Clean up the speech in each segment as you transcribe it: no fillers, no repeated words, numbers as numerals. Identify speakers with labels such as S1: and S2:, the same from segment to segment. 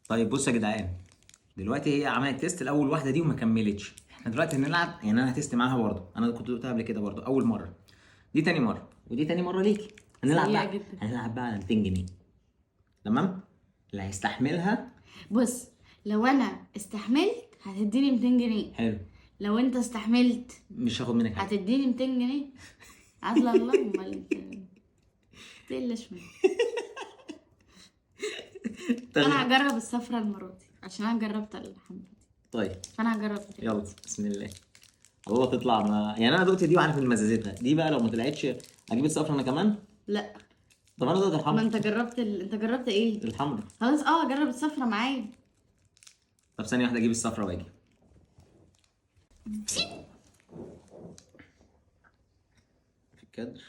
S1: طيب بصوا يا جدعان، دلوقتي هي عملت test الاول واحدة دي وما كملتش. احنا دلوقتي هنلعب، يعني انا ه test معاها برضه. انا كنت دقتها قبل كده برضه اول مره، دي تاني مره، ودي تاني مرة ليكي. هنلعب
S2: سيئة
S1: بقى
S2: جدا.
S1: هنلعب بقى على 200 جنيه، تمام؟ اللي هيستحملها.
S2: بص، لو انا استحملت هتديني 200 جنيه.
S1: حلو.
S2: لو انت استحملت
S1: مش هاخد منك حاجه.
S2: هتديني 200 جنيه. عدل الله، امال انت تقلش مني. انا هجرب الصفرة المرة دي عشان انا جربت الحمرا دي.
S1: طيب.
S2: فانا هجرب دي.
S1: يلا بسم الله، الله تطلع. ما يعني انا دقت دي وعارف ان مزازتها دي بقى، لو ما طلعتش اجيب الصفرا انا كمان.
S2: لا.
S1: طب انا دقت
S2: ما
S1: الحمرا.
S2: انت جربت ايه؟
S1: الحمرا.
S2: خلاص، جرب الصفرة معايا.
S1: طب ثانية واحده، اجيب الصفرا واجي. في الكادر.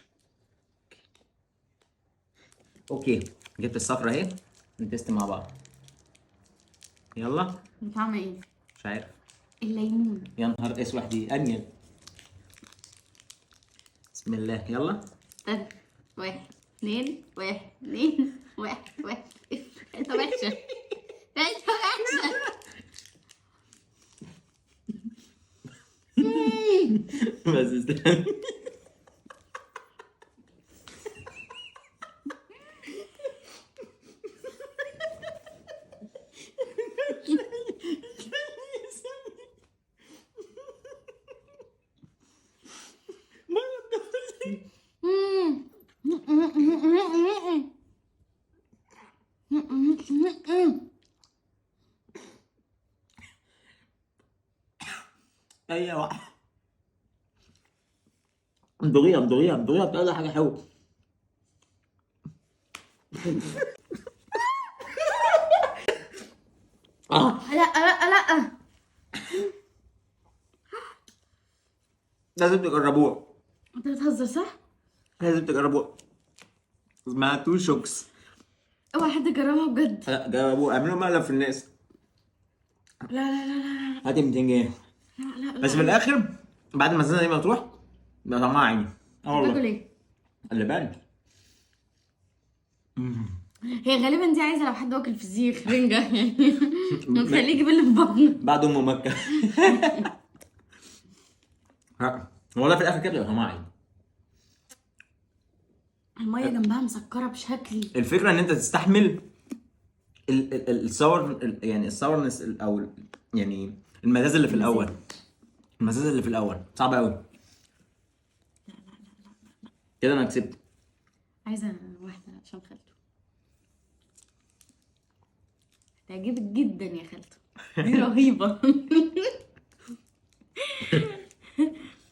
S1: okay، جبت الصفرا اهي، ن test مع بعض. يلا.
S2: طعم ايه؟
S1: مش عارف.
S2: الليمون.
S1: يا نهار اسود، دي انيل. بسم الله، يلا.
S2: استنى، واحد اتنين، واحد اتنين، واحد واحد. انت وحشة، انت وحشة.
S1: بس استنى. ايوه، امضغيها امضغيها امضغيها، بتقول حاجة حلوه. اه.
S2: لا لا لا.
S1: لازم تجربوها.
S2: انت بتهزر صح؟
S1: لازم تجربوها، اسمها Two Shocks.
S2: اوعى حد يجربها بجد.
S1: لا جربوها، اعملوا مقلب في الناس.
S2: لا لا لا لا.
S1: هاتي 200 جنيه.
S2: لا لا لا.
S1: بس في الاخر بعد ما الزنقة دي ما تروح بقى طعمها عيني. اه
S2: باكل
S1: والله.
S2: ايه؟
S1: اللبان.
S2: هي غالبا دي عايزه لو حد واكل فسيخ رنجه يعني وتخليه يجيب اللي في بطنه.
S1: بعد ام مكه. ها، والله في الاخر كده بيبقى طعمها عيني.
S2: المية جنبها مسكره بشكل.
S1: الفكرة ان انت تستحمل ال sour، يعني ال sourness او يعني المزاز اللي في الاول. المزاز اللي في الاول صعب قوي كده. انا كسبت.
S2: عايزه واحدة عشان خالته تعجبك جدا يا خالته، دي رهيبه.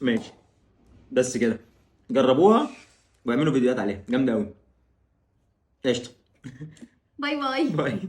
S1: ماشي، بس كده جربوها واعملوا فيديوهات عليها، جامدة قوي. قشطه.
S2: bye bye.
S1: bye.